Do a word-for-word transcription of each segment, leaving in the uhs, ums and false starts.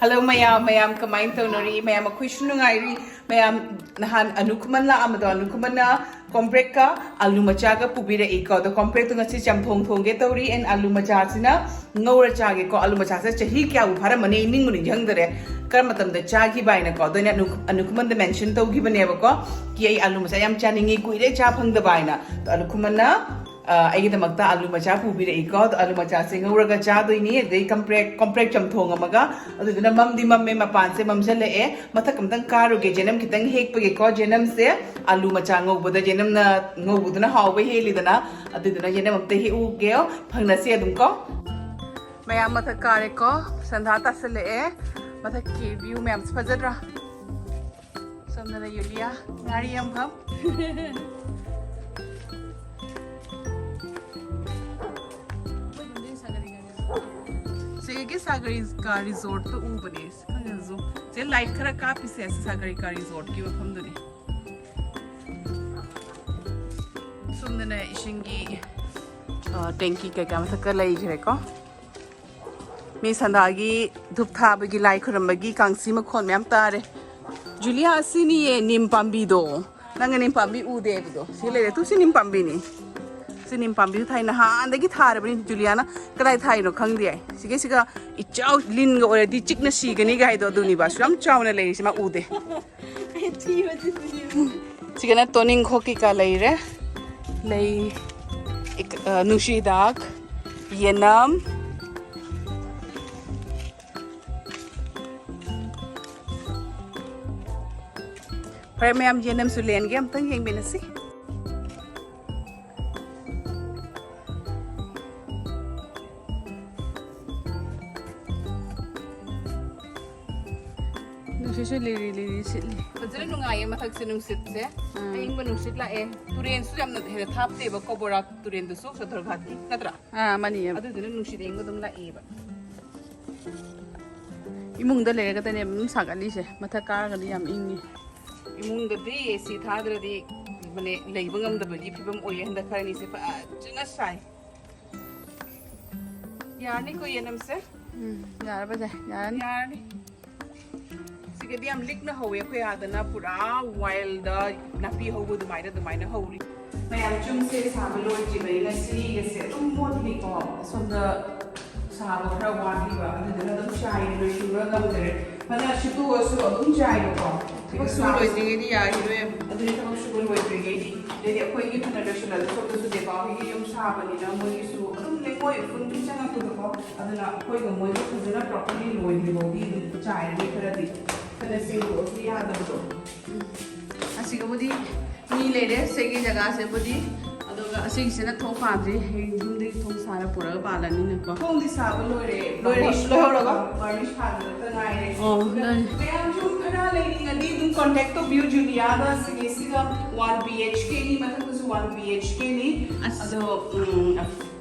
Hello ꯃꯌꯥꯝ, ꯃꯌꯥꯝ ꯀꯃꯥꯏꯅ ꯇꯧꯅꯔꯤ? ꯃꯌꯥꯝ ꯑꯩꯈꯣꯏꯁꯨ ꯅꯨꯡꯉꯥꯏꯔꯤ꯫ ꯃꯌꯥꯝ ꯅꯍꯥꯟ ꯑꯅꯨꯈꯨꯃꯟ ꯂꯥꯛꯑꯝꯕꯗꯣ, ꯑꯅꯨꯈꯨꯃꯟꯅ ꯀꯣꯝꯄ꯭ꯔꯦꯛꯀ ꯑꯂꯨ ꯃꯆꯥꯒ ꯄꯨꯕꯤꯔꯛꯏꯀꯣ꯫ ꯑꯗꯣ ꯀꯣꯝꯄ꯭ꯔꯦꯛꯇꯣ ꯉꯁꯤ ꯆꯝꯊꯣꯡ ꯊꯣꯡꯒꯦ ꯇꯧꯔꯤ꯫ And ꯑꯂꯨ ꯃꯆꯥꯁꯤꯅ ꯉꯧꯔ ꯆꯥꯒꯦꯀꯣ꯫ ꯑꯂꯨ ꯃꯆꯥꯁꯦ ꯆꯍꯤ ꯀꯌꯥꯕꯨ ꯐꯥꯔꯝꯃꯅꯤ ꯑꯩ ꯅꯤꯡꯕꯨ ꯅꯤꯡꯁꯤꯡꯗꯔꯦ, ꯀꯔꯝꯕ ꯃꯇꯝꯗ ꯆꯥꯈꯤꯕ ꯍꯥꯏꯅꯀꯣ꯫ ꯑꯗꯣ ꯑꯩꯅ ꯑꯅꯨ-, ꯑꯅꯨꯈꯨꯃꯟꯗ ꯃꯦꯟꯁꯟ ꯇꯧꯈꯤꯕꯅꯦꯕꯀꯣ, ꯀꯤ ꯑꯩ ꯑꯂꯨ ꯃꯆꯥ ꯌꯥꯝ ꯆꯥꯅꯤꯡꯉꯤ, ꯀꯨꯏꯔꯦ ꯆꯥ ꯐꯪꯗꯕ ꯍꯥꯏꯅ꯫ ꯑꯗꯣ ꯑꯅꯨꯈꯨꯃꯟꯅ ꯑ, ꯑꯩꯒꯤꯗꯃꯛꯇ ꯑꯂꯨ ꯃꯆꯥ ꯄꯨꯕꯤꯔꯛꯏꯀꯣ꯫ ꯑꯗꯣ ꯑꯂꯨ ꯃꯆꯥꯁꯦ ꯉꯧꯔꯒ ꯆꯥꯗꯣꯏꯅꯤ, ꯑꯗꯩ ꯀꯝꯄ꯭ꯔꯦꯛ, ꯀꯣꯝꯄ꯭ꯔꯦꯛ ꯆꯝꯊꯣꯡ ꯑꯃꯒ꯫ ꯑꯗꯨꯗꯨꯅ ꯃꯝꯗꯤ ꯃꯝꯃꯦ, ꯃꯄꯥꯟꯁꯦ ꯃꯝꯁꯤꯜꯂꯛꯑꯦ꯫ ꯃꯊꯛ ꯑꯝꯇꯪ ꯀꯥꯔꯨꯒꯦ, ꯖꯦꯅꯝ ꯈꯤꯇꯪ ꯍꯦꯛꯄꯒꯦꯀꯣ꯫ ꯖꯦꯅꯝꯁꯦ ꯑꯂꯨ ꯃꯆꯥ ꯉꯧꯕꯗ ꯖꯦꯅꯝꯅ ꯉꯧꯕꯗꯨꯅ ꯍꯥꯎꯕ ꯍꯦꯜꯂꯤꯗꯅ, ꯑꯗꯨꯗꯨꯅ ꯖꯦꯅꯝ ꯑꯝꯇ ꯍꯦꯛꯎꯒꯦ꯫ ꯐꯪꯅꯁꯤ ꯑꯗꯨꯝ ꯀꯣ꯫ ꯃꯌꯥꯝ ꯃꯊꯛ ꯀꯥꯔꯦꯀꯣ, ꯁꯟꯙꯥ ꯇꯥꯁꯜꯂꯛꯑꯦ꯫ ꯃꯊꯛꯀꯤ ꯚ꯭ꯌꯨ ꯃꯌꯥꯝꯁꯦ ꯐꯖꯗ꯭ꯔꯥ? ꯁꯣꯝꯗꯅ ꯌꯨꯂꯤꯌꯥ ꯉꯥꯔꯤ ꯌꯥꯝꯐꯝ꯫ ꯁꯤꯒꯤ ꯁꯥꯒꯔꯤ ꯀꯥ ꯔꯤꯖꯣꯔꯠꯇꯣ ꯎꯕꯅꯦ꯫ ꯁꯤ ꯈꯪꯗꯦ, ꯁꯤ ꯂꯥꯏꯠ ꯈꯔ ꯀꯥꯞꯄꯤꯁꯦ, ꯁꯤ ꯁꯥꯒꯔꯤ ꯀꯥ ꯔꯤꯖꯣꯔꯠꯀꯤ ꯃꯐꯝꯗꯨꯅꯤ꯫ ꯁꯣꯝꯗꯅ ꯏꯁꯤꯡꯒꯤ, ꯑ, ꯇꯦꯡꯀꯤ ꯀꯩꯀꯥ ꯃꯊꯛꯇ ꯂꯩꯈ꯭ꯔꯦꯀꯣ꯫ ꯃꯤ ꯁꯟꯗꯥꯒꯤ ꯙꯨꯞ ꯊꯥꯕꯒꯤ, ꯂꯥꯏ ꯈꯨꯔꯨꯝꯕꯒꯤ ꯀꯥꯡꯁꯤ ꯃꯈꯣꯟ ꯃꯌꯥꯝ ꯇꯥꯔꯦ꯫ ꯖꯨꯂꯤꯌꯥ, ꯑꯁꯤꯅꯤꯌꯦ ꯅꯤꯝ ꯄꯥꯝꯕꯤꯗꯣ꯫ ꯅꯪꯅ ꯅꯤꯝ ꯄꯥꯝꯕꯤ ꯎꯗꯦ ꯍꯥꯏꯕꯗꯣ꯫ ꯁꯤ ꯂꯩꯔꯦ꯫ ꯇꯨ, ꯁꯤ ꯅꯤꯝ ꯄꯥꯝꯕꯤꯅꯤ꯫ ꯁꯤ ꯅꯤꯝ ꯄꯥꯝꯕꯤꯁꯨ ꯊꯥꯏ, ꯅꯍꯥꯟꯗꯒꯤ ꯊꯥꯔꯕꯅꯤ ꯖꯨꯂꯤꯌꯥꯅ꯫ ꯀꯗꯥꯏ ꯊꯥꯏꯅꯣ ꯈꯪꯗꯦ꯫ ꯁꯤꯒ ꯁꯤꯒ ꯏꯆꯥꯎ ꯂꯤꯟꯒ ꯑꯣꯏꯔꯗꯤ ꯆꯤꯛꯅ ꯁꯤꯒꯅꯤꯒ ꯍꯥꯏꯗꯣ ꯑꯗꯨꯅꯤꯕ꯫ ꯑꯁꯨꯛ ꯌꯥꯝ ꯆꯥꯎꯅ ꯂꯩꯔꯤꯁꯤ ꯃꯥ ꯎꯗꯦ꯫ ꯁꯤꯒꯅ ꯇꯣꯅꯤꯡꯈꯣꯛ ꯀꯩꯀꯥ ꯂꯩꯔꯦ꯫ ꯂꯩ, ꯏꯛ-, ꯑ, ꯅꯨꯡꯁꯤ ꯍꯤꯗꯥꯛ, ꯌꯦꯅꯝ꯫ ꯐꯔꯦ ꯃꯌꯥꯝ, ꯌꯦꯅꯝꯁꯨ ꯂꯦꯟꯒꯦ, ꯑꯝꯇꯪ ꯌꯦꯡꯃꯤꯟꯅꯁꯤ꯫ ꯅꯨꯡꯁꯤꯠꯁꯨ ꯂꯤꯔꯤ ꯂꯤꯔꯤ ꯁꯤꯠꯂꯤ꯫ ꯐꯖꯅ ꯅꯨꯡꯉꯥꯏꯌꯦ ꯃꯊꯛꯁꯦ ꯅꯨꯡꯁꯤꯠꯁꯦ꯫ ꯎꯝ꯫ ꯑꯏꯪꯕ ꯅꯨꯡꯁꯤꯠ ꯂꯥꯛꯑꯦ꯫ ꯇꯨꯔꯦꯟꯁꯨ ꯌꯥꯝꯅ ꯍꯦꯟꯅ ꯊꯥꯞꯇꯦꯕꯀꯣ, ꯕꯣꯔꯥ ꯇꯨꯔꯦꯟꯗꯨꯁꯨ ꯁꯣꯊꯔꯒꯥꯠꯀꯤ ꯅꯠꯇ꯭ꯔꯥ? ꯑꯥ, ꯃꯥꯅꯤ꯫ ꯑꯗꯨꯗꯨꯅ ꯅꯨꯡꯁꯤꯠ ꯑꯏꯪꯕ ꯑꯗꯨꯝ ꯂꯥꯛꯑꯦꯕ꯫ ꯏꯃꯨꯡꯗ ꯂꯩꯔꯒꯗꯅꯦ ꯑꯗꯨꯝ ꯁꯥꯒꯠꯂꯤꯁꯦ, ꯃꯊꯛ ꯀꯥꯔꯒꯗꯤ ꯌꯥꯝ ꯏꯪꯉꯤ꯫ ꯏꯃꯨꯡꯗꯗꯤ ꯑꯦ ꯁꯤ ꯊꯥꯗ꯭ꯔꯗꯤ ꯃꯅꯦ ꯂꯩꯕ ꯉꯝꯗꯕꯒꯤ ꯐꯤꯕꯝ ꯑꯣꯏꯌꯦ ꯍꯟꯗꯛ ꯈꯔꯅꯤꯁꯦ, ꯐꯖꯅ ꯁꯥꯏ꯫ ꯌꯥꯔꯅꯤꯀꯣ ꯌꯦꯅꯝꯁꯦ? ꯎꯝ, ꯌꯥꯔꯕꯁꯦ, ꯌꯥꯔꯅꯤ꯫ ꯌꯥꯔꯅꯤ꯫ ꯁꯤꯒꯗꯤ ꯌꯥꯝ ꯂꯤꯛꯅ ꯍꯧꯋꯦ, ꯑꯩꯈꯣꯏ ꯑꯥꯗꯅ ꯄꯨꯔꯥ ꯋꯥꯏꯜꯗ ꯅꯥꯄꯤ ꯍꯧꯕ ꯑꯗꯨꯃꯥꯏꯅ ꯑꯗꯨꯃꯥꯏꯅ ꯍꯧꯔꯤ꯫ ꯃꯌꯥꯝ ꯆꯨꯝꯁꯦ ꯁꯥꯕ ꯂꯣꯏꯗ꯭ꯔꯤꯕꯅꯤꯅ ꯁꯤꯒꯁꯦ ꯑꯗꯨꯝ ꯃꯣꯠꯂꯤꯀꯣ꯫ ꯑꯁꯣꯝꯗ ꯁꯥꯕ ꯈꯔ ꯋꯥꯠꯂꯤꯕ, ꯑꯗꯨꯗꯨꯅ ꯑꯗꯨꯝ ꯆꯥꯏ, ꯂꯣꯏꯁꯤꯟꯕ ꯉꯝꯗ꯭ꯔꯦ꯫ ꯐꯅ ꯁꯤꯠꯇꯣꯛꯑꯁꯨ ꯑꯗꯨꯝ ꯆꯥꯏꯕꯀꯣ꯫ ꯊꯕꯛ ꯁꯨꯕ ꯂꯣꯏꯗ꯭ꯔꯤꯉꯩꯗꯤ ꯌꯥꯈꯤꯔꯣꯏ꯫ ꯑꯗꯨꯗꯤ ꯊꯕꯛ ꯁꯨꯕ ꯂꯣꯏꯗ꯭ꯔꯤꯉꯩꯗꯤ, ꯑꯗꯩꯗꯤ ꯑꯩꯈꯣꯏꯒꯤ ꯐꯅ ꯂꯣꯏꯁꯤꯜꯂꯁꯨ ꯁꯣꯝꯗꯁꯨ ꯗꯦꯄꯥ ꯍꯣꯏꯒꯤ ꯌꯨꯝ ꯁꯥꯕꯅꯤꯅ ꯃꯣꯏꯒꯤꯁꯨ ꯑꯗꯨꯝ ꯂꯩꯉꯣꯏ ꯎꯐꯨꯟ ꯑꯗꯨꯝ ꯆꯪꯉꯛꯄꯗꯣꯀꯣ꯫ ꯑꯗꯨꯅ ꯑꯩꯈꯣꯏꯒ ꯃꯣꯏꯒ ꯐꯖꯅ ꯄ꯭ꯔꯣꯄꯔꯂꯤ ꯂꯣꯏꯗ꯭ꯔꯤꯐꯥꯎꯗꯤ ꯑꯗꯨꯝ ꯆꯥꯏꯔꯅꯤ ꯈꯔꯗꯤ꯫ ꯐꯅ ꯁꯦꯡꯗꯣꯛꯑꯁꯨ ꯌꯥꯗꯕꯗꯣ꯫ ꯑꯁꯤꯒꯕꯨꯗꯤ ꯃꯤ ꯂꯩꯔꯦ ꯁꯤꯒꯤ ꯖꯒꯥꯁꯤꯕꯨꯗꯤ꯫ ꯑꯗꯨꯒ ꯑꯁꯤꯒꯤꯁꯤꯅ ꯊꯣꯡ ꯄꯥꯟꯗ꯭ꯔꯤ, ꯍꯌꯦꯡ ꯌꯨꯝꯗꯒꯤ ꯊꯣꯡ ꯁꯥꯔ ꯄꯨꯔꯒ ꯄꯥꯜꯂꯅꯤꯅꯀꯣ꯫ ꯊꯣꯡꯗꯤ ꯁꯥꯕ ꯂꯣꯏꯔꯦ꯫ ꯂꯣꯏꯔꯦ, ꯐꯔꯅꯤꯁ ꯂꯣꯏꯍꯧꯔꯕ? ꯐꯔꯅꯤꯁ ꯊꯥꯗꯕꯇ ꯉꯥꯏꯔꯦ꯫ ꯑꯣ, ꯂꯣꯏꯔꯦ꯫ ꯃꯌꯥꯝꯁꯨ ꯈꯔ ꯂꯩꯅꯤꯡꯉꯗꯤ ꯑꯗꯨꯝ ꯀꯣꯟꯇꯦꯛ ꯇꯧꯕꯤꯌꯨ ꯖꯨꯂꯤꯌꯥꯗ꯫ ꯁꯤꯒꯤꯁꯤꯒ ꯋꯥꯟ ꯕꯤ ꯑꯩꯆ ꯀꯦꯅꯤ, ꯃꯊꯛꯇꯁꯨ ꯋꯥꯟ ꯕꯤ ꯑꯩꯆ ꯀꯦꯅꯤ꯫ ꯑꯁ꯫ ꯑꯗꯣ ꯎꯝ,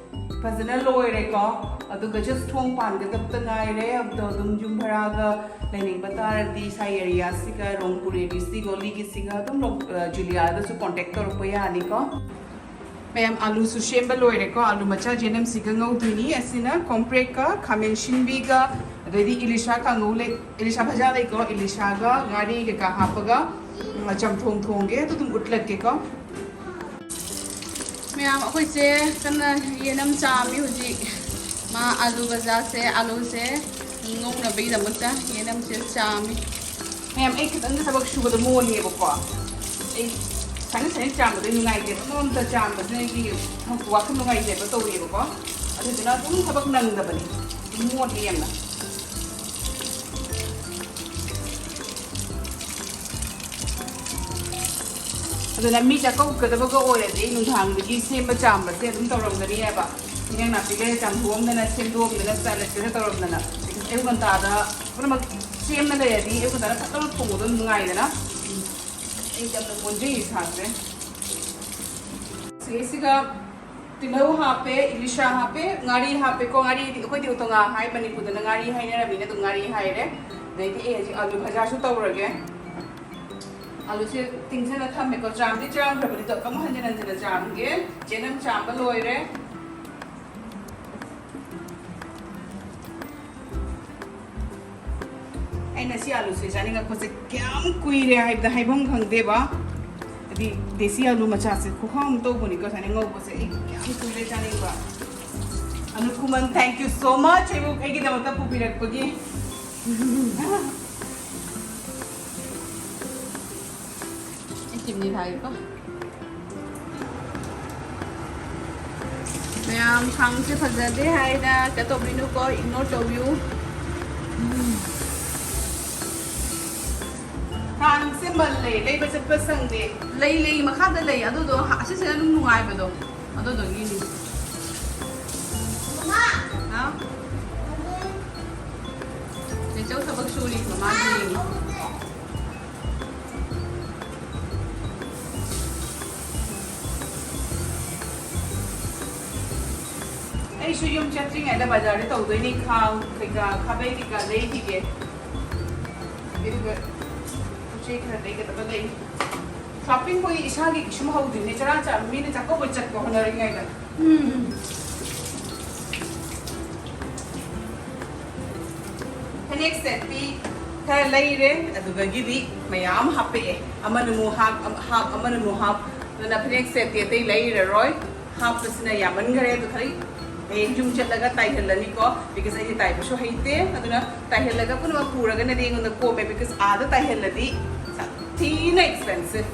ꯐꯖꯅ ꯂꯣꯏꯔꯦꯀꯣ꯫ ꯑꯗꯨꯒ ꯖꯁ ꯊꯣꯡ ꯄꯥꯟꯒꯗꯕꯇ ꯉꯥꯏꯔꯦ꯫ ꯑꯗꯣ ꯑꯗꯨꯝ ꯌꯨꯝ ꯚꯔꯥꯒ ꯂꯩꯅꯤꯡꯕ ꯇꯥꯔꯗꯤ ꯁꯥꯏ ꯑꯦꯔꯤꯌꯥꯁꯤꯒ ꯔꯣꯡꯄꯨꯔ ꯑꯦ ꯕꯤ ꯁꯤ ꯒꯣꯂꯤꯒꯤꯁꯤꯒ ꯑꯗꯨꯝ ꯂꯣ-, ꯑ, ꯖꯨꯂꯤꯌꯥꯗꯁꯨ ꯀꯣꯟꯇꯦꯛ ꯇꯧꯔꯛꯄ ꯌꯥꯅꯤꯀꯣ꯫ ꯃꯌꯥꯝ ꯑꯂꯨꯁꯨ ꯁꯦꯝꯕ ꯂꯣꯏꯔꯦꯀꯣ꯫ ꯑꯂꯨ ꯃꯆꯥ ꯖꯦꯅꯝꯁꯤꯒ ꯉꯧꯗꯣꯏꯅꯤ꯫ ꯑꯁꯤꯅ ꯀꯣꯝꯄ꯭ꯔꯦꯛꯀ ꯈꯥꯃꯦꯟ ꯁꯤꯟꯕꯤꯒ ꯑꯗꯩꯗꯤ ꯏꯂꯤꯁꯥ ꯀꯥꯡꯉꯧ ꯂꯩ, ꯏꯂꯤꯁꯥ ꯚꯖꯥ ꯂꯩꯀꯣ꯫ ꯏꯂꯤꯁꯥꯒ ꯉꯥꯔꯤ ꯀꯩꯀꯥ ꯍꯥꯞꯄꯒ ꯎꯝ, ꯆꯝꯊꯣꯡ ꯊꯣꯡꯒꯦ꯫ ꯑꯗꯨ ꯑꯗꯨꯝ ꯎꯠꯂꯛꯀꯦꯀꯣ꯫ ꯃꯌꯥꯝ ꯑꯩꯈꯣꯏꯁꯦ ꯀꯟꯅ ꯌꯦꯅꯝ ꯆꯥꯝꯃꯤ ꯍꯧꯖꯤꯛ꯫ ꯃꯥ ꯑꯂꯨ ꯕꯖꯥꯔꯁꯦ, ꯑꯂꯨꯁꯦ ꯉꯧꯅꯕꯒꯤꯗꯃꯛꯇ ꯌꯦꯅꯝꯁꯦ ꯆꯥꯝꯃꯤ꯫ ꯃꯌꯥꯝ ꯑꯩ ꯈꯤꯇꯪꯗꯤ ꯊꯕꯛ ꯁꯨꯕꯗ ꯃꯣꯜꯂꯦꯕꯀꯣ꯫ ꯑꯩ ꯁꯥꯏꯅ ꯁꯥꯏꯅ ꯆꯥꯝꯕꯗꯣ ꯅꯨꯡꯉꯥꯏꯇꯦꯕ꯫ ꯑꯃꯃꯝꯇ ꯆꯥꯝꯕꯁꯤꯅ ꯑꯩꯒꯤ ꯋꯥꯈꯜ ꯅꯨꯡꯉꯥꯏꯇꯦꯕ ꯇꯧꯋꯦꯕꯀꯣ꯫ ꯑꯗꯨꯗꯨꯅ ꯑꯗꯨꯝ ꯊꯕꯛ ꯅꯪꯗꯕꯅꯤ꯫ ꯑꯗꯨꯝ ꯃꯣꯠꯂꯤ ꯌꯥꯝꯅ꯫ ꯑꯗꯨꯅ ꯃꯤ ꯆꯥꯛꯀꯧꯒꯗꯕꯒ ꯑꯣꯏꯔꯗꯤ ꯅꯨꯡꯗꯥꯡꯗꯒꯤ ꯁꯦꯝꯕ ꯆꯥꯝꯕꯁꯦ ꯑꯗꯨꯝ ꯇꯧꯔꯝꯒꯅꯤ ꯍꯥꯏꯕ꯫ ꯏꯟꯖꯥꯡ ꯅꯥꯄꯤ ꯂꯩꯔ ꯆꯥꯝꯊꯣꯛꯑꯝꯗꯅ, ꯁꯦꯝꯗꯣꯛꯑꯝꯗꯅ, ꯁꯂꯠ ꯀꯩꯅꯣ ꯇꯧꯔꯝꯗꯅ꯫ ꯑꯌꯨꯛ ꯉꯟꯇꯥꯗ ꯄꯨꯝꯅꯃꯛ ꯁꯦꯝꯃ ꯂꯩꯔꯗꯤ ꯑꯌꯨꯛ ꯉꯟꯇꯥꯗ ꯐꯠ ꯂꯥꯎꯅ ꯊꯣꯡꯕꯗꯣ ꯅꯨꯡꯉꯥꯏꯗꯅ꯫ ꯑꯩ ꯌꯥꯝꯅ ꯑꯣꯟꯖꯩ ꯏꯁꯥꯁꯦ꯫ ꯁꯤꯒꯤꯁꯤꯒ ꯇꯤꯜꯍꯧ ꯍꯥꯞꯄꯦ, ꯏꯂꯤꯁꯥ ꯍꯥꯞꯄꯦ, ꯉꯥꯔꯤ ꯍꯥꯞꯄꯦꯀꯣ꯫ ꯉꯥꯔꯤꯗꯤ ꯑꯩꯈꯣꯏꯗꯤ ꯎꯇꯣꯡꯉꯥ ꯍꯥꯏ, ꯃꯅꯤꯄꯨꯔꯗꯅ ꯉꯥꯔꯤ ꯍꯥꯏꯅꯔꯕꯅꯤꯅ ꯑꯗꯨꯝ ꯉꯥꯔꯤ ꯍꯥꯏꯔꯦ꯫ ꯑꯗꯩꯗꯤ ꯑꯩ ꯍꯧꯖꯤꯛ ꯑꯥꯂꯨ ꯚꯖꯥꯁꯨ ꯇꯧꯔꯒꯦ꯫ ꯑꯥꯂꯨꯁꯦ ꯇꯤꯡꯁꯤꯜꯂ ꯊꯝꯃꯦꯀꯣ꯫ ꯆꯥꯝꯗꯤ ꯆꯥꯝꯈ꯭ꯔꯕꯅꯤꯗꯣ ꯑꯃꯨꯛ ꯍꯟꯖꯤꯟ ꯍꯟꯖꯤꯟꯅ ꯆꯥꯝꯒꯦ꯫ ꯆꯦꯅꯝ ꯆꯥꯝꯕ ꯂꯣꯏꯔꯦ꯫ ꯑꯩꯅ ꯁꯤ ꯑꯥꯂꯨꯁꯦ ꯆꯥꯅꯤꯡꯉꯛꯄꯁꯦ ꯀꯌꯥꯝ ꯀꯨꯏꯔꯦ ꯍꯥꯏꯕꯗ ꯍꯥꯏꯐꯝ ꯈꯪꯗꯦꯕ꯫ ꯍꯥꯏꯗꯤ ꯗꯦꯁꯤ ꯑꯥꯂꯨ ꯃꯆꯥꯁꯦ ꯈꯨꯍꯥꯎ ꯑꯃ ꯇꯧꯕꯅꯤꯀꯣ, ꯁꯨꯃꯥꯏꯅ ꯉꯧꯕꯁꯦ ꯑꯩ ꯀꯌꯥꯝ ꯀꯨꯏꯔꯦ ꯆꯥꯅꯤꯡꯕ꯫ ꯑꯅꯨꯀꯨꯃꯟ, thank you so much ꯑꯩꯕꯨ ꯑꯩꯒꯤꯗꯃꯛꯇ ꯄꯨꯕꯤꯔꯛꯄꯒꯤ꯫ ꯑꯩ ꯆꯤꯅꯤ ꯊꯥꯒꯦꯀꯣ꯫ ꯃꯌꯥꯝ ꯈꯥꯡꯁꯦ ꯐꯖꯗꯦ ꯍꯥꯏꯅ ꯀꯩꯅꯣ ꯇꯧꯕꯤꯅꯨꯀꯣ, ꯏꯒꯅꯣꯔ ꯇꯧꯕꯤꯌꯨ꯫ ꯈꯥꯡꯁꯦ ꯃꯜꯂꯦ, ꯂꯩꯕ ꯆꯠꯄ ꯁꯪꯗꯦ꯫ ꯂꯩ, ꯂꯩ, ꯃꯈꯥꯗ ꯂꯩ꯫ ꯑꯗꯨꯗꯣ ꯍ-, ꯑꯁꯤꯁꯤꯅ ꯑꯗꯨꯝ ꯅꯨꯡꯉꯥꯏꯕꯗꯣ꯫ ꯑꯗꯨꯗꯨꯒꯤꯅꯤ꯫ ꯍꯥꯎ? ꯆꯦꯆꯧ ꯊꯕꯛ ꯁꯨꯔꯤ, ꯃꯃꯥꯒꯤ ꯌꯦꯡꯉꯤ꯫ ꯑꯩꯁꯨ ꯌꯨꯝ ꯆꯠꯇ꯭ꯔꯤꯉꯩꯗ ꯕꯖꯥꯔꯗ ꯇꯧꯗꯣꯏꯅꯤ, ꯈꯥꯡ ꯀꯩꯀꯥ, ꯈꯥꯕꯩ ꯀꯩꯀꯥ ꯂꯩꯈꯤꯒꯦ꯫ ꯑꯗꯨꯒ ꯄꯣꯠ ꯆꯩ ꯈꯔ ꯂꯩꯒꯗꯕ ꯂꯩ꯫ ꯁꯣꯄꯤꯡ ꯑꯩꯈꯣꯏ ꯏꯁꯥꯒꯤ ꯀꯩꯁꯨꯝ ꯍꯧꯗ꯭ꯔꯤꯅꯦ, ꯆꯔꯥ ꯆꯥ-, ꯃꯤꯅ ꯆꯥꯛꯀꯧꯕ ꯆꯠꯄ ꯍꯣꯠꯅꯔꯤꯉꯩꯗ꯫ ꯎꯝ꯫ ꯐꯅꯦꯛ ꯁꯦꯠꯇꯤ ꯈꯔ ꯂꯩꯔꯦ, ꯑꯗꯨꯗꯒꯤꯗꯤ ꯃꯌꯥꯝ ꯍꯥꯞꯄꯛꯑꯦ꯫ ꯑꯃꯅ ꯑꯃꯨꯛ ꯍꯥꯞ, ꯑꯃ-, ꯍꯥꯞ, ꯑꯃꯅ ꯑꯃꯨꯛ ꯍꯥꯞ꯫ ꯑꯗꯨꯅ ꯐꯅꯦꯛ ꯁꯦꯠꯇꯤ ꯑꯇꯩ ꯂꯩꯔꯔꯣꯏ꯫ ꯍꯥꯞꯄꯁꯤꯅ ꯌꯥꯝꯃꯟꯈꯔꯦ꯫ ꯑꯗꯨ ꯈꯔ ꯍꯌꯦꯡ ꯌꯨꯝ ꯆꯠꯂꯒ ꯇꯥꯏꯍꯜꯂꯅꯤꯀꯣ, because ꯑꯩꯗꯤ ꯇꯥꯏꯕꯁꯨ ꯍꯩꯇꯦ꯫ ꯑꯗꯨꯅ ꯇꯥꯏꯍꯜꯂꯒ ꯄꯨꯝꯅꯃꯛ ꯄꯨꯔꯒꯅꯗꯤ ꯑꯩꯉꯣꯟꯗ ꯀꯣꯝꯃꯦ, because ꯑꯥꯗ ꯇꯥꯏꯍꯜꯂꯗꯤ ꯁꯥꯊꯤꯅ expensive꯫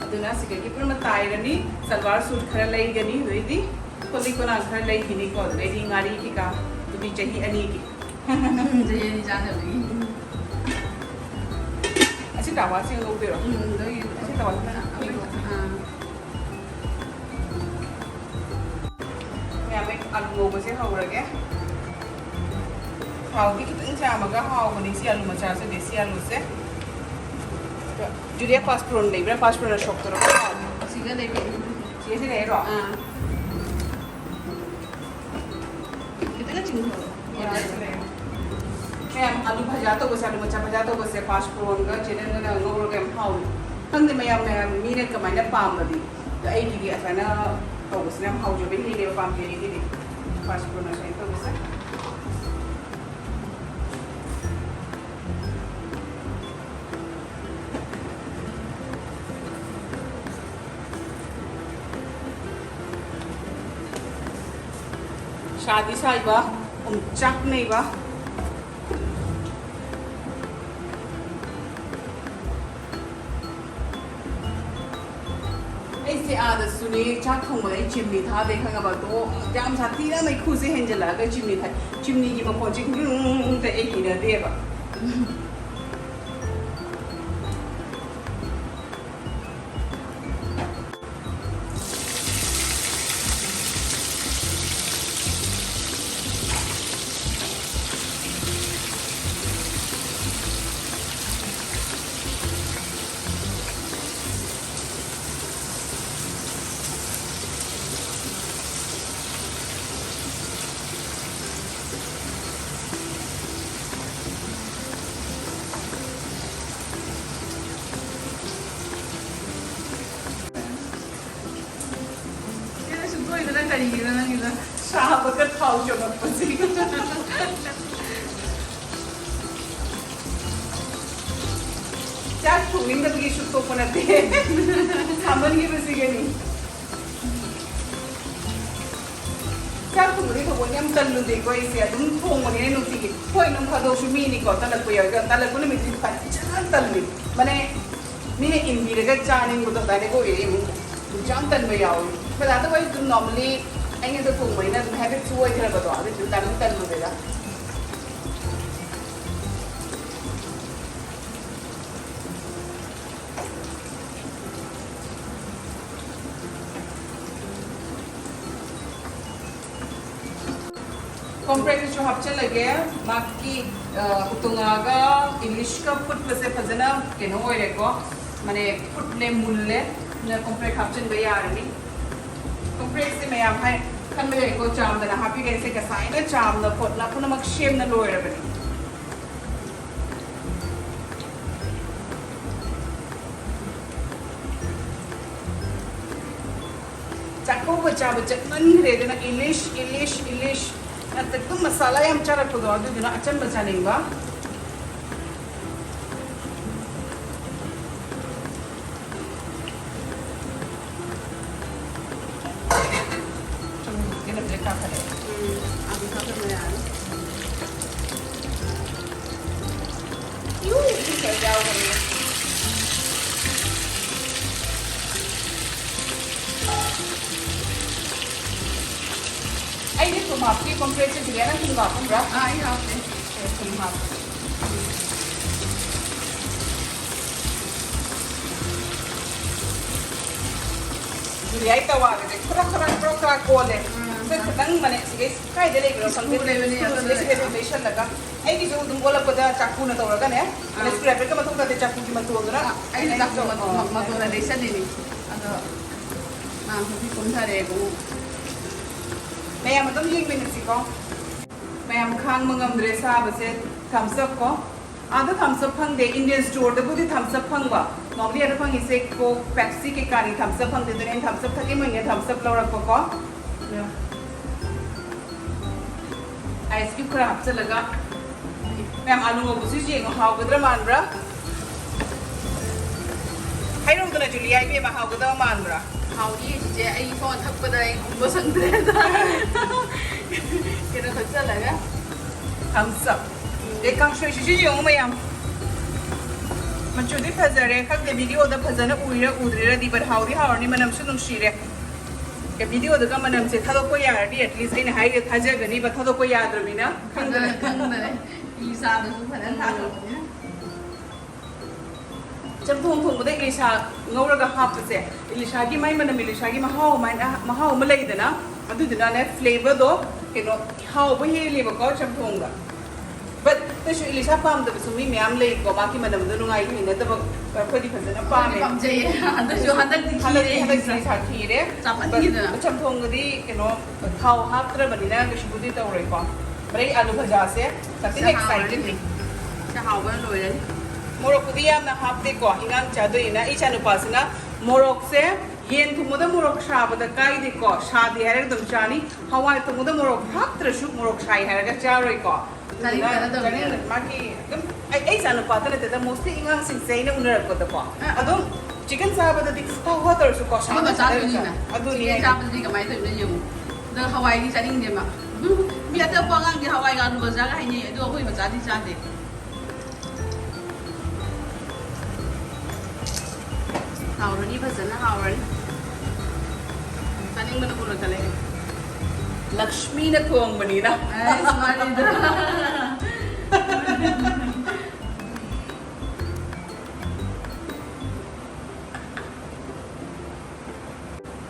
ꯑꯗꯨꯅ ꯁꯤꯗꯒꯤ ꯄꯨꯝꯅꯃꯛ ꯇꯥꯏꯔꯅꯤ꯫ ꯁꯜꯋꯥꯔ ꯁꯨꯠ ꯈꯔ ꯂꯩꯒꯅꯤ, ꯑꯗꯩꯗꯤ ꯀꯣꯂꯤꯛ ꯀꯣꯂꯥꯡ ꯈꯔ ꯂꯩꯈꯤꯅꯤꯀꯣ, ꯑꯗꯨꯗꯩꯗꯤ ꯉꯥꯔꯤ ꯀꯩꯀꯥ, ꯑꯗꯨꯗꯤ ꯆꯍꯤ ꯑꯅꯤꯒꯤ꯫ ꯎꯝ, ꯆꯍꯤ ꯑꯅꯤ ꯆꯥꯅꯕꯒꯤ꯫ ꯑꯁꯤ ꯇꯥꯋꯥꯁꯤ ꯂꯧꯗꯣꯏꯔꯣ? ꯎꯝ, ꯂꯧꯏ꯫ ꯑꯁꯤ ꯇꯥꯋꯥꯁꯤ ꯅꯪ ꯑꯥ꯫ ꯃꯌꯥꯝ, ꯑꯩ ꯑꯂꯨ ꯉꯧꯕꯁꯦ ꯍꯧꯔꯒꯦ꯫ ꯊꯥꯎꯗꯤ ꯈꯤꯇꯪ ꯆꯥꯝꯃꯒ ꯍꯥꯎꯕꯅꯤ ꯁꯤ ꯑꯂꯨ ꯃꯆꯥꯁꯦ, ꯗꯦꯁꯤ ꯑꯂꯨꯁꯦ꯫ ꯑꯗꯣ ꯖꯨꯂꯤꯌꯥ ꯄꯥꯁꯄ꯭ꯔꯣꯟ ꯂꯩꯕ꯭ꯔꯥ? ꯄꯥꯁꯄ꯭ꯔꯣꯟꯅ ꯁꯣꯛ ꯇꯧꯔꯒ ꯍꯥꯎꯕꯅꯤ꯫ ꯁꯤꯒ ꯂꯩꯕ꯫ ꯁꯤꯒꯁꯤ ꯂꯩꯔꯣ? ꯑꯥ꯫ ꯈꯤꯇꯪꯒ ꯆꯤꯡꯊꯣꯛꯑꯣ꯫ ꯃꯌꯥꯝ, ꯑꯂꯨ ꯚꯖꯥ ꯇꯧꯕꯁꯦ, ꯑꯂꯨ ꯃꯆꯥ ꯚꯖꯥ ꯇꯧꯕꯁꯦ, ꯄꯥꯁꯄ꯭ꯔꯣꯟꯒ ꯆꯦꯅꯦꯜꯒꯅ ꯉꯧꯔꯒ ꯌꯥꯝ ꯍꯥꯎꯏ꯫ ꯈꯪꯗꯦ ꯃꯌꯥꯝ, ꯃꯌꯥꯝ ꯃꯤꯅ ꯀꯃꯥꯏꯅ ꯄꯥꯝꯕꯗꯤ꯫ ꯑꯗꯣ ꯑꯩꯒꯤꯗꯤ ꯑꯁꯨꯃꯥꯏꯅ ꯇꯧꯕꯁꯤꯅ ꯌꯥꯝ ꯍꯥꯎꯖꯕ ꯍꯦꯜꯂꯦꯕ, ꯄꯥꯝꯖꯩ ꯑꯩꯒꯤꯗꯤ꯫ ꯄꯥꯁꯄ꯭ꯔꯣꯟ ꯑꯁꯨꯃꯥꯏꯅ ꯇꯧꯕꯁꯦ꯫ ꯀꯥꯗꯤ ꯁꯥꯏꯕ, ꯑꯣꯝꯆꯥꯛꯅꯩꯕ꯫ ꯑꯩꯁꯦ ꯑꯥꯗꯁꯨꯅꯦ, ꯆꯥꯛ ꯊꯣꯡꯕꯗ ꯑꯩ ꯆꯤꯝꯅꯤ ꯊꯥꯗꯦ, ꯈꯪꯉꯕ? ꯑꯗꯣ ꯌꯥꯝ ꯁꯥꯊꯤꯅ ꯃꯩꯈꯨꯁꯦ ꯍꯦꯟꯖꯜꯂꯛꯑꯒ ꯆꯤꯝꯅꯤ ꯊꯥꯏ꯫ ꯆꯤꯝꯅꯤꯒꯤ ꯃꯈꯣꯟꯁꯦ ꯇ ꯑꯩ ꯍꯩꯅꯗꯦꯕ꯫ ꯀꯩꯅꯣ ꯁꯨꯡꯇꯣꯏꯗꯅ ꯀꯔꯤꯒꯤꯅꯣ ꯅꯪꯒꯤꯗꯣ? ꯁꯥꯕꯒ ꯊꯥꯎ ꯆꯣꯡꯉꯛꯄꯁꯤꯒ꯫ ꯆꯥꯛ ꯊꯣꯡꯅꯤꯡꯗꯕꯒꯤ ꯁꯨꯛꯇꯣꯛꯄ ꯅꯠꯇꯦ꯫ ꯁꯥꯃꯟꯈꯤꯕꯁꯤꯒꯅꯤ꯫ ꯆꯥꯛ ꯊꯣꯡꯕꯗꯤ ꯊꯑꯣꯏꯅ ꯌꯥꯝ ꯇꯜꯂꯨꯗꯦꯀꯣ ꯑꯩꯁꯦ꯫ ꯑꯗꯨꯝ ꯊꯣꯡꯕꯅꯤꯅ ꯅꯨꯡꯇꯤꯒꯤ꯫ ꯍꯣꯏ, ꯅꯣꯡ ꯐꯥꯗꯣꯛꯁꯨ ꯃꯤꯅꯤꯀꯣ, ꯇꯜꯂꯛꯄ ꯌꯥꯎꯋꯤ꯫ ꯑꯗꯣ ꯇꯜꯂꯛꯄ ꯅꯨꯃꯤꯠꯇꯤ ꯐꯖꯅ ꯇꯜꯂꯤ꯫ ꯃꯅꯦ, ꯃꯤꯅ ꯏꯟꯕꯤꯔꯒ ꯆꯥꯅꯤꯡꯕꯗꯣ ꯑꯗꯨꯃꯥꯏꯅ ꯑꯣꯏꯔꯛꯑꯦ ꯏꯃꯨꯡꯗ꯫ ꯌꯥꯝ ꯇꯟꯕ ꯌꯥꯎꯋꯤ꯫ But otherwise ꯑꯗꯨꯝ normally ꯑꯩꯅ ꯑꯗꯨ ꯊꯣꯡꯕꯅꯤꯅ ꯑꯗꯨꯝ habit ꯁꯨ ꯑꯣꯏꯈ꯭ꯔꯕꯗꯣ꯫ ꯑꯗꯨꯗꯨꯅ ꯇꯟꯕ ꯇꯜꯂꯨꯗꯦꯗ꯫ ꯀꯣꯝꯄ꯭ꯔꯦꯛꯁꯤꯁꯨ ꯍꯥꯞꯆꯤꯜꯂꯒꯦ꯫ ꯃꯥꯒꯤ, ꯑ, ꯎꯇꯣꯡꯉꯥꯒ ꯏꯪꯂꯤꯁꯀ ꯐꯨꯠꯄꯁꯦ ꯐꯖꯅ ꯀꯩꯅꯣ ꯑꯣꯏꯔꯦꯀꯣ, ꯃꯥꯅꯦ, ꯐꯨꯠꯂꯦ, ꯃꯨꯜꯂꯦ꯫ ꯑꯗꯨꯅ ꯀꯣꯝꯄ꯭ꯔꯦꯛ ꯍꯥꯞꯆꯤꯟꯕ ꯌꯥꯔꯅꯤ꯫ ꯀꯣꯝꯄ꯭ꯔꯦꯛꯁꯦ ꯃꯌꯥꯝ ꯍꯥꯏ ꯈꯟꯕ ꯌꯥꯏꯀꯣ, ꯆꯥꯝꯗꯅ ꯍꯥꯞꯄꯤꯒꯦ꯫ ꯑꯩꯁꯦ ꯉꯁꯥꯏꯅ ꯆꯥꯝꯅ ꯈꯣꯠꯅ ꯄꯨꯝꯅꯃꯛ ꯁꯦꯝꯅ ꯂꯣꯏꯔꯕꯅꯤ꯫ ꯆꯥꯛꯀꯧꯕ ꯆꯥꯕ ꯆꯠꯃꯟꯈ꯭ꯔꯦ, ꯑꯗꯨꯅ ꯏꯂꯤꯁ, ꯏꯂꯤꯁ, ꯏꯂꯤꯁ꯫ ꯅꯠꯇꯦ, ꯑꯗꯨꯝ ꯃꯁꯥꯂꯥ ꯌꯥꯝ ꯆꯥꯔꯛꯄꯗꯣ, ꯑꯗꯨꯗꯨꯅ ꯑꯆꯝꯕ ꯆꯥꯅꯤꯡꯕ꯫ ꯆꯨꯝ, ꯀꯩꯅꯣꯁꯦ ꯀꯥꯈꯠꯂꯛꯑꯦ꯫ ꯎꯝ꯫ ꯍꯥꯞꯀꯤ ꯀꯣꯝꯄ꯭ꯔꯦꯁꯁꯦ ꯖꯨꯂꯤꯌꯥꯅ ꯊꯨꯝ ꯍꯥꯞꯄ꯭ꯔꯥ? ꯑꯥ, ꯑꯩ ꯍꯥꯞꯇꯦ꯫ ꯑꯦ, ꯊꯨꯝ ꯍꯥꯞꯄꯦ꯫ ꯖꯨꯂꯤꯌꯥꯒꯤ ꯇꯋꯥꯒꯁꯦ ꯈꯔ ꯈꯔ ꯈꯔ ꯈꯔ ꯀꯣꯜꯂꯦ꯫ ꯎꯝ꯫ ꯑꯩꯈꯣꯏ ꯈꯤꯇꯪ ꯃꯅꯦ ꯁꯤꯒꯩ ꯀꯥꯏꯗ ꯂꯩꯕꯅꯣ ꯈꯪꯗꯦ꯫ ꯁ꯭ꯀꯨꯜ ꯂꯩꯕꯅꯦ, ꯁ꯭ꯀꯨꯜ ꯑꯗꯨꯗ ꯁꯤꯒꯩ ꯁꯤꯒꯩ ꯂꯩꯕ꯫ ꯂꯩꯁꯜꯂꯒ ꯑꯩꯒꯤꯁꯨ ꯑꯗꯨꯝ ꯑꯣꯜꯂꯛꯄꯗ ꯆꯥꯀꯨꯅ ꯇꯧꯔꯒꯅꯦ꯫ ꯑꯥ꯫ ꯁ꯭ꯀ꯭ꯔꯨ ꯗ꯭ꯔꯥꯏꯚꯔꯒ ꯃꯊꯧ ꯇꯥꯗꯦ, ꯆꯥꯀꯨꯒꯤ ꯃꯇꯣꯟꯗꯨꯅ ꯑꯥ, ꯑꯩꯁꯨ ꯆꯥꯀꯨ ꯃꯇꯣꯟ, ꯑꯣ꯫ ꯃꯇꯣꯟꯗ ꯂꯩꯁꯜꯂꯤꯅꯤ꯫ ꯑꯗꯣ ꯃꯥ ꯍꯧꯖꯤꯛ ꯀꯨꯝꯊꯔꯦ ꯏꯕꯨꯡꯉꯣ꯫ ꯃꯌꯥꯝ ꯑꯗꯨꯝ ꯌꯦꯡꯃꯤꯟꯅꯁꯤꯀꯣ꯫ ꯃꯌꯥꯝ ꯈꯥꯡꯕ ꯉꯝꯗ꯭ꯔꯦ ꯁꯥꯕꯁꯦ꯫ Thumbs up ꯀꯣ꯫ ꯑꯥꯗ thumbs up ꯐꯪꯗꯦ, Indian storeꯗꯕꯨꯗꯤ thumbs up ꯐꯪꯕ꯫ ꯅꯣꯔꯠ ꯏꯟꯗꯤꯌꯥꯗ ꯐꯪꯉꯤꯁꯦ Coke, Pepsi ꯀꯩꯀꯥꯅꯤ thumbs up ꯐꯪꯗꯦ, ꯑꯗꯨꯅ ꯑꯩꯅ thumbs up ꯊꯛꯅꯤꯡꯕꯅꯤꯅ thumbs up ꯂꯧꯔꯛꯄꯀꯣ꯫ Ice cube ꯈꯔ ꯍꯥꯞꯆꯤꯜꯂꯒ꯫ ꯃꯌꯥꯝ ꯑꯥꯂꯨ ꯉꯧꯕꯁꯤꯁꯨ ꯌꯦꯡꯉꯣ, ꯍꯥꯎꯒꯗ꯭ꯔꯥ ꯃꯥꯟꯕ꯭ꯔꯥ? ꯍꯥꯏꯔꯧꯗꯅ ꯖꯨꯂꯤꯌꯥ, ꯏꯕꯦꯝꯃ, ꯍꯥꯎꯒꯗꯕ ꯃꯥꯟꯕ꯭ꯔꯥ? ꯍꯥꯎꯅꯤ ꯆꯤꯆꯦ, ꯑꯩ ꯁꯣꯝ ꯊꯛꯄꯗ ꯑꯩ ꯈꯨꯝꯕ ꯁꯪꯗ꯭ꯔꯦꯗ꯫ ꯀꯩꯅꯣ ꯊꯛꯆꯜꯂꯒ꯫ Thumbs up꯫ ꯑꯗꯩ ꯀꯥꯡꯁꯣꯏꯁꯤꯁꯨ ꯌꯦꯡꯉꯨ ꯃꯌꯥꯝ꯫ ꯃꯆꯨꯗꯤ ꯐꯖꯔꯦ, ꯈꯪꯗꯦ videoꯗ ꯐꯖꯅ ꯎꯏꯔ ꯎꯗ꯭ꯔꯤꯔꯗꯤ, but ꯍꯥꯎꯗꯤ ꯍꯥꯎꯔꯅꯤ, ꯃꯅꯝꯁꯨ ꯅꯨꯡꯁꯤꯔꯦ꯫ ꯑꯦ, videoꯗꯒ ꯃꯅꯝꯁꯦ ꯊꯥꯗꯣꯛꯄ ꯌꯥꯔꯗꯤ at least ꯑꯩꯅ ꯍꯥꯏꯔꯤꯁꯦ ꯊꯥꯖꯒꯅꯤꯕ, ꯊꯥꯗꯣꯛꯄ ꯌꯥꯗ꯭ꯔꯕꯅꯤꯅ ꯈꯪꯗ꯭ꯔꯦ꯫ ꯈꯪꯗ꯭ꯔꯦ꯫ ꯏ ꯆꯥꯗꯁꯨ ꯐꯖꯅ ꯊꯥꯗꯣꯛꯄꯅꯤꯅ꯫ ꯆꯝꯊꯣꯡ ꯊꯣꯡꯕꯗ ꯏꯂꯤꯁꯥ ꯉꯧꯔꯒ ꯍꯥꯞꯄꯁꯦ, ꯏꯂꯤꯁꯥꯒꯤ ꯃꯥꯏ ꯃꯅꯝ, ꯏꯂꯤꯁꯥꯒꯤ ꯃꯍꯥꯎ ꯑꯃ, ꯃꯍꯥꯎ ꯑꯃ ꯂꯩꯗꯅ, ꯑꯗꯨꯗꯨꯅꯅꯦ flavorꯗꯣ ꯀꯩꯅꯣ ꯍꯥꯎꯕ ꯍꯦꯜꯂꯦꯕꯀꯣ ꯆꯝꯊꯣꯡꯗ꯫ But ꯑꯗꯨꯁꯨ ꯏꯂꯤꯁꯥ ꯄꯥꯝꯗꯕꯁꯨ ꯃꯤ ꯃꯌꯥꯝ ꯂꯩꯀꯣ, ꯃꯥꯒꯤ ꯃꯅꯝꯗꯣ ꯅꯨꯡꯉꯥꯏ ꯍꯩꯅꯗꯕ, ꯑꯩꯈꯣꯏꯗꯤ ꯐꯖꯅ ꯑꯩꯈꯣꯏꯗꯤ ꯄꯥꯝꯃꯦ꯫ ꯄꯥꯝꯖꯩꯌꯦ꯫ ꯍꯟꯗꯛꯁꯨ, ꯍꯟꯗꯛꯇꯤ ꯍꯟꯗꯛꯇꯤ, ꯈꯤꯔꯦ ꯍꯟꯗꯛꯇꯤ ꯏꯂꯤꯁꯥ꯫ ꯏꯂꯤꯁꯥ ꯈꯤꯔꯦ꯫ ꯆꯥꯃꯟꯈꯤꯗꯅ꯫ But ꯆꯝꯊꯣꯡꯗꯗꯤ ꯀꯩꯅꯣ ꯊꯥꯎ ꯍꯥꯞꯇ꯭ꯔꯕꯅꯤꯅ ꯀꯩꯁꯨꯕꯨꯗꯤ ꯇꯧꯔꯣꯏꯀꯣ꯫ ꯑꯗꯩ ꯑꯥꯂꯨ ꯚꯖꯥꯁꯦ ꯌꯥꯝ ꯊꯤꯅ ꯁꯤ ꯍꯥꯎꯔꯅꯤ꯫ Excitedꯅꯤ꯫ ꯁꯤ ꯍꯥꯎꯕꯅ ꯂꯣꯏꯔꯅꯤ꯫ ꯃꯣꯔꯣꯛꯄꯨꯗꯤ ꯌꯥꯝꯅ ꯍꯥꯞꯇꯦꯀꯣ, ꯏꯉꯥꯡ ꯆꯥꯗꯣꯏꯅꯤꯅ꯫ ꯑꯩ ꯏꯆꯥꯅꯨꯄꯥꯁꯤꯅ ꯃꯣꯔꯣꯛꯁꯦ ꯌꯦꯟ ꯊꯣꯡꯕꯗ ꯃꯣꯔꯣꯛ ꯁꯥꯕꯗ ꯀꯥꯏꯗꯦꯀꯣ, ꯁꯥꯗꯦ ꯍꯥꯏꯔꯒ ꯑꯗꯨꯝ ꯆꯥꯅꯤ꯫ ꯍꯋꯥꯏ ꯊꯣꯡꯕꯗ ꯃꯣꯔꯣꯛ ꯍꯥꯞꯇ꯭ꯔꯁꯨ ꯃꯣꯔꯣꯛ ꯁꯥꯏ ꯍꯥꯏꯔꯒ ꯆꯥꯔꯣꯏꯀꯣ꯫ ꯑꯗꯨꯗꯨꯅ ꯆꯥꯅꯤꯡꯗꯅ ꯇꯧꯔꯤꯅꯦ꯫ ꯆꯥꯅꯤꯡꯗꯅ ꯃꯥꯒꯤ ꯑꯗꯨꯝ ꯑꯩ, ꯑꯩ ꯏꯆꯥꯅꯨꯄꯥꯗ ꯅꯠꯇꯦꯗ, mostly ꯑꯉꯥꯡꯁꯤꯡꯁꯦ ꯑꯩꯅ ꯎꯅꯔꯛꯄꯗꯀꯣ꯫ ꯑꯥ, ꯑꯥ꯫ ꯑꯗꯨꯝ chicken ꯆꯥꯕꯗꯗꯤ ꯊꯥꯎ ꯍꯥꯞꯇ꯭ꯔꯁꯨꯀꯣ, ꯁꯥꯅ ꯑꯃ ꯆꯥꯗꯣꯏ ꯆꯥꯗꯣꯏꯅꯤꯅ꯫ ꯆꯥ-, ꯑꯗꯨꯅꯤ chicken ꯑꯩꯅ ꯆꯥꯕꯗꯗꯤ ꯀꯃꯥꯏꯅ ꯇꯧꯔꯤꯅꯣ ꯌꯦꯡꯉꯨ꯫ ꯑꯗꯣ ꯍꯋꯥꯏꯗꯤ ꯆꯥꯅꯤꯡꯗꯦ ꯃꯥ꯫ ꯃꯤ ꯑꯇꯣꯞꯄ ꯑꯉꯥꯡꯗꯤ ꯍꯋꯥꯏꯒ ꯑꯂꯨꯒ ꯆꯥꯒ ꯍꯥꯏꯅꯩ, ꯑꯗꯣ ꯑꯩꯈꯣꯏ ꯃꯆꯥꯗꯤ ꯆꯥꯗꯦ꯫ ꯍꯥꯎꯔꯅꯤ, ꯐꯖꯅ ꯍꯥꯎꯔꯅꯤ꯫ ꯆꯥꯅꯤꯡꯕꯅ ꯄꯨꯔꯛꯀꯂꯦ꯫ ꯂꯛꯁꯃꯤꯅ ꯊꯣꯡꯕꯅꯤꯅ꯫ ꯑꯩꯁ, ꯋꯥꯔꯤꯗꯣ꯫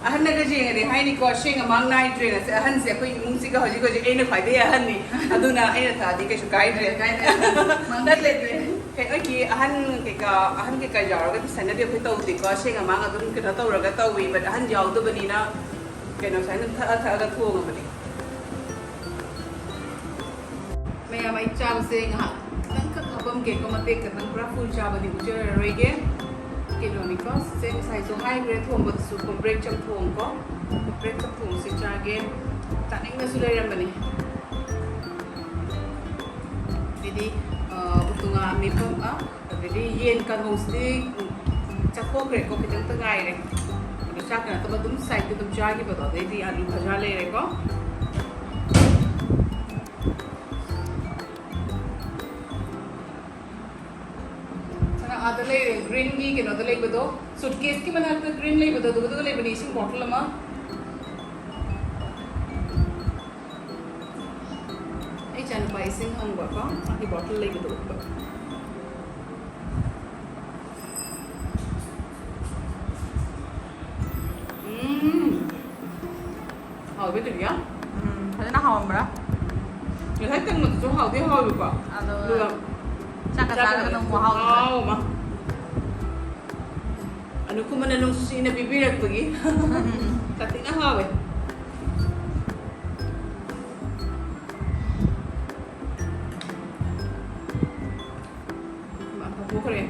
ꯑꯍꯟꯅꯒ ꯌꯦꯡꯉꯗꯤ ꯍꯥꯏꯅꯤꯀꯣ, ꯑꯁꯦꯡ ꯑꯃꯥꯡ ꯅꯥꯏꯗ꯭ꯔꯦꯅ꯫ ꯁꯦ, ꯑꯍꯟꯁꯦ ꯑꯩꯈꯣꯏ ꯏꯃꯨꯡꯁꯤꯒ ꯍꯧꯖꯤꯛ ꯍꯧꯖꯤꯛ ꯑꯩꯅ ꯈ꯭ꯋꯥꯏꯗꯒꯤ ꯑꯍꯟꯅꯤ꯫ ꯑꯗꯨꯅ ꯑꯩꯅ ꯊꯥꯗꯤ ꯀꯩꯁꯨ ꯀꯥꯏꯗ꯭ꯔꯦ꯫ ꯀꯥꯏꯗꯦ꯫ ꯅꯠꯇꯦ, ꯀꯩ-, ꯑꯩꯒꯤ ꯑꯍꯟ ꯀꯩꯀꯥ, ꯑꯍꯟ ꯀꯩꯀꯥ ꯌꯥꯎꯔꯒꯗꯤ ꯁꯨꯃꯥꯏꯅꯗꯤ ꯑꯩꯈꯣꯏ ꯇꯧꯗꯦꯀꯣ꯫ ꯑꯁꯦꯡ ꯑꯃꯥꯡ ꯑꯗꯨꯝ ꯀꯩꯅꯣ ꯇꯧꯔꯒ ꯇꯧꯏ, but ꯑꯍꯟ ꯌꯥꯎꯗꯕꯅꯤꯅ ꯀꯩꯅꯣ ꯁꯨꯃꯥꯏꯅ ꯊꯛꯑ ꯊꯛꯑꯒ ꯊꯣꯡꯉꯕꯅꯤ꯫ ꯃꯌꯥꯝ, ꯑꯩ ꯆꯥꯕꯁꯦ ꯉꯥꯏꯍꯥꯛ ꯈꯤꯇꯪꯈꯛ ꯍꯥꯞꯄꯝꯒꯦꯀꯣ, ꯃꯇꯦꯛ ꯈꯛꯇꯪ, ꯄꯨꯔꯥ full ꯆꯥꯕꯗꯤ ꯎꯠꯆꯔꯔꯣꯏꯒꯦ꯫ ꯀꯩꯅꯣꯅꯤꯀꯣ, ꯁꯦ ꯉꯁꯥꯏꯁꯨ ꯍꯥꯏꯈ꯭ꯔꯦ, ꯊꯣꯡꯕꯗꯁꯨ ꯀꯣꯝꯄ꯭ꯔꯦꯛ ꯆꯝꯊꯣꯡ ꯀꯣ, ꯀꯣꯝꯄ꯭ꯔꯦꯛ ꯆꯝꯊꯣꯡꯁꯦ ꯆꯥꯒꯦ꯫ ꯆꯥꯅꯤꯡꯅꯁꯨ ꯂꯩꯔꯝꯕꯅꯤ꯫ ꯍꯥꯏꯗꯤ, ꯑ, ꯎꯇꯨꯉꯥ ꯑꯃꯦꯠꯄ ꯑꯃ, ꯑꯗꯒꯤ ꯌꯦꯟ ꯀꯥꯡꯍꯧꯁꯤꯗꯤ, ꯎꯝ, ꯆꯥꯊꯣꯛꯈ꯭ꯔꯦꯀꯣ, ꯈꯤꯇꯪꯇ ꯉꯥꯏꯔꯦ꯫ ꯑꯗꯣ ꯆꯥꯛꯀ ꯅꯠꯇꯕ ꯑꯗꯨꯝ side ꯇ ꯑꯗꯨꯝ ꯆꯥꯈꯤꯕꯗꯣ, ꯑꯗꯩꯗꯤ ꯑꯂꯨ ꯈꯖꯥ ꯂꯩꯔꯦꯀꯣ꯫ ꯁꯅꯥ ꯑꯥꯗ ꯂꯩꯔꯦ, green ꯒꯤ ꯀꯩꯅꯣꯗ ꯂꯩꯕꯗꯣ, suitcase ꯀꯤ ꯃꯅꯥꯛꯇ green ꯂꯩꯕꯗꯣ, ꯑꯗꯨꯒ ꯂꯩꯕꯅꯦ, ꯏꯁꯤꯡ bottle ꯑꯃ꯫ ꯑꯩ ꯏꯆꯥꯅꯨꯄꯥ ꯏꯁꯤꯡ ꯍꯪꯕꯀꯣ, ꯃꯥꯒꯤ bottle ꯂꯩꯕꯗꯣ ꯎꯠꯄ꯫ ꯎꯝ꯫ ꯍꯥꯎꯕ ꯇꯨꯂꯤꯌꯥ? ꯎꯝ, ꯐꯖꯅ ꯍꯥꯎꯔꯝꯕ꯭ꯔꯥ? ꯉꯁꯥꯏ ꯀꯪꯕꯗꯨꯁꯨ ꯍꯥꯎꯗꯤ ꯍꯥꯎꯋꯦꯕꯀꯣ꯫ ꯑꯗꯣ ꯑꯗꯨꯒ ꯆꯥꯛꯀ ꯆꯥꯛꯀ ꯆꯥꯔꯒꯅ ꯑꯃꯨꯛ ꯍꯥꯎꯕ꯫ ꯈꯨꯍꯥꯎ ꯑꯃ꯫ ꯑꯅꯨ ꯀꯨꯃꯅ ꯅꯨꯡꯁꯤꯅ ꯄꯤꯕꯤꯔꯛꯄꯒꯤ꯫ ꯁꯥꯊꯤꯅ ꯍꯥꯎꯋꯦ꯫ ꯃꯥ ꯊꯣꯛꯈ꯭ꯔꯦ꯫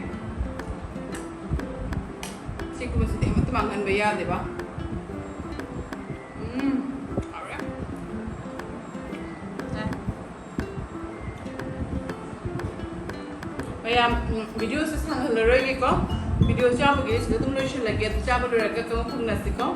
ꯁꯤꯒꯨꯝꯕꯁꯤꯗꯤ ꯑꯃꯠꯇ ꯃꯥꯡꯍꯟꯕ ꯌꯥꯗꯦꯕ꯫ ꯎꯝ, ꯍꯥꯎꯔꯦ꯫ ꯃꯌꯥꯝ, ꯎꯝ, video ꯁꯦ ꯁꯥꯡꯍꯜꯂꯔꯣꯏꯒꯦꯀꯣ꯫ Video ꯆꯥꯕꯒꯤ ꯁꯤꯗ ꯑꯗꯨꯝ ꯂꯣꯏꯁꯤꯜꯂꯒꯦ꯫ ꯑꯗꯨ ꯆꯥꯕ ꯂꯣꯏꯔꯒ ꯀꯃꯨꯛ ꯊꯨꯡꯅꯁꯤꯀꯣ꯫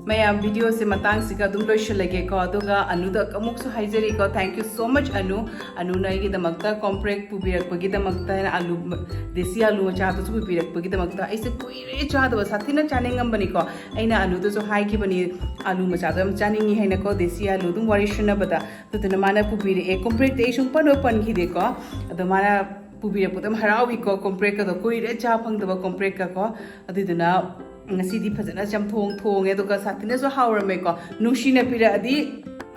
ꯃꯌꯥꯝ, videoꯁꯦ ꯃꯇꯥꯡꯁꯤꯒ ꯑꯗꯨꯝ ꯂꯣꯏꯁꯤꯜꯂꯒꯦꯀꯣ꯫ ꯑꯗꯨꯒ ꯑꯅꯨꯗ ꯑꯃꯨꯛꯁꯨ ꯍꯥꯏꯖꯔꯤꯀꯣ, thank you so much Anu. ꯑꯅꯨꯅ ꯑꯩꯒꯤꯗꯃꯛꯇ ꯀꯣꯝꯄ꯭ꯔꯦꯛ ꯄꯨꯕꯤꯔꯛꯄꯒꯤꯗꯃꯛꯇ, ꯑꯩꯅ ꯑꯂꯨ, ꯗꯦꯁꯤ ꯑꯂꯨ ꯃꯆꯥꯗꯨꯁꯨ ꯄꯨꯕꯤꯔꯛꯄꯒꯤꯗꯃꯛꯇ꯫ ꯑꯩꯁꯦ ꯀꯨꯏꯔꯦ ꯆꯥꯗꯕ, ꯁꯥꯊꯤꯅ ꯆꯥꯅꯤꯡꯉꯝꯕꯅꯤꯀꯣ꯫ ꯑꯩꯅ ꯑꯅꯨꯗꯁꯨ ꯍꯥꯏꯈꯤꯕꯅꯤ, ꯑꯂꯨ ꯃꯆꯥꯗꯣ ꯌꯥꯝ ꯆꯥꯅꯤꯡꯉꯤ ꯍꯥꯏꯅꯀꯣ, ꯗꯦꯁꯤ ꯑꯂꯨ ꯑꯗꯨꯝ ꯋꯥꯔꯤ ꯁꯨꯅꯕꯗ꯫ ꯑꯗꯨꯗꯨꯅ ꯃꯥꯅ ꯄꯨꯕꯤꯔꯛꯑꯦ꯫ ꯀꯣꯝꯄ꯭ꯔꯦꯛꯇꯤ ꯑꯩ ꯁꯨꯡ ꯄꯟ ꯄꯟꯈꯤꯗꯦꯀꯣ꯫ ꯑꯗꯣ ꯃꯥꯅ ꯄꯨꯕꯤꯔꯛꯄꯗ ꯌꯥꯝ ꯍꯔꯥꯎꯏꯀꯣ, ꯀꯣꯝꯄ꯭ꯔꯦꯛꯀꯗꯣ, ꯀꯨꯏꯔꯦ ꯆꯥ ꯐꯪꯗꯕ ꯀꯣꯝꯄ꯭ꯔꯦꯛꯀꯀꯣ꯫ ꯑꯗꯨꯗꯨꯅ ꯉꯁꯤꯗꯤ ꯐꯖꯅ ꯆꯝꯊꯣꯡ ꯊꯣꯡꯉꯦ, ꯑꯗꯨꯒ ꯁꯥꯊꯤꯅꯁꯨ ꯍꯥꯎꯔꯝꯃꯦꯀꯣ꯫ ꯅꯨꯡꯁꯤꯅ ꯄꯤꯔꯛꯑꯗꯤ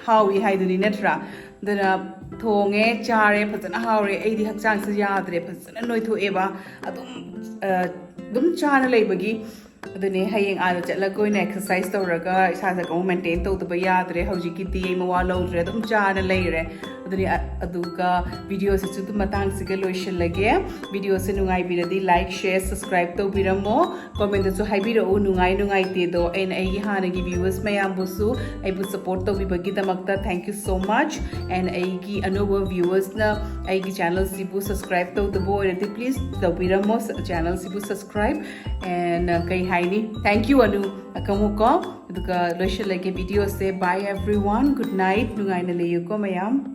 ꯍꯥꯎꯏ ꯍꯥꯏꯗꯨꯅꯤ, ꯅꯠꯇ꯭ꯔꯥ? ꯑꯗꯨꯅ ꯊꯣꯡꯉꯦ, ꯆꯥꯔꯦ, ꯐꯖꯅ ꯍꯥꯎꯔꯦ꯫ ꯑꯩꯗꯤ ꯍꯛꯆꯥꯡꯁꯦ ꯌꯥꯗ꯭ꯔꯦ, ꯐꯖꯅ ꯅꯣꯏꯊꯣꯛꯑꯦꯕ꯫ ꯑꯗꯨꯝ, ꯑ, ꯑꯗꯨꯝ ꯆꯥꯅ ꯂꯩꯕꯒꯤ꯫ ꯑꯗꯨꯅꯦ, ꯍꯌꯦꯡ ꯑꯥꯗ ꯆꯠꯂꯒ ꯑꯣꯏꯅ exercise ꯇꯧꯔꯒ ꯏꯁꯥꯁꯦ ꯑꯃꯨꯛ maintain ꯇꯧꯗꯕ ꯌꯥꯗ꯭ꯔꯦ꯫ ꯍꯧꯖꯤꯛꯀꯤꯗꯤ ꯑꯩ ꯃꯋꯥ ꯂꯧꯗ꯭ꯔꯦ, ꯑꯗꯨꯝ ꯆꯥꯅ ꯂꯩꯔꯦ꯫ ꯑꯗꯨꯅꯤ, ꯑ-, ꯑꯗꯨꯒ videoꯁꯤꯁꯨ ꯑꯗꯨꯝ ꯃꯇꯥꯡꯁꯤꯒ ꯂꯣꯏꯁꯤꯜꯂꯒꯦ꯫ Videoꯁꯦ ꯅꯨꯡꯉꯥꯏꯕꯤꯔꯗꯤ like, share, subscribe ꯇꯧꯕꯤꯔꯝꯃꯣ꯫ Commentꯇꯁꯨ ꯍꯥꯏꯕꯤꯔꯛꯎ, ꯅꯨꯡꯉꯥꯏ ꯅꯨꯡꯉꯥꯏꯇꯦꯗꯣ꯫ ꯑꯩꯅ ꯑꯩꯒꯤ ꯍꯥꯟꯅꯒꯤ viewers ꯃꯌꯥꯝꯕꯨꯁꯨ ꯑꯩꯕꯨ support ꯇꯧꯕꯤꯕꯒꯤꯗꯃꯛꯇ thank you so much꯫ And ꯑꯩꯒꯤ ꯑꯅꯧꯕ viewersꯅ ꯑꯩꯒꯤ channelꯁꯤꯕꯨ subscribe ꯇꯧꯗꯕ ꯑꯣꯏꯔꯗꯤ please ꯇꯧꯕꯤꯔꯝꯃꯣ, channelꯁꯤꯕꯨ subscribe꯫ And, uh, ꯀꯩ ꯍꯥꯏꯅꯤ? Thank you, Anu. ꯑꯀꯃꯨꯛꯀꯣ꯫ ꯑꯗꯨꯒ ꯂꯣꯏꯁꯤꯜꯂꯒꯦ videoꯁꯦ꯫ Bye everyone, good night, ꯅꯨꯡꯉꯥꯏꯅ ꯂꯩꯌꯨꯀꯣ ꯃꯌꯥꯝ꯫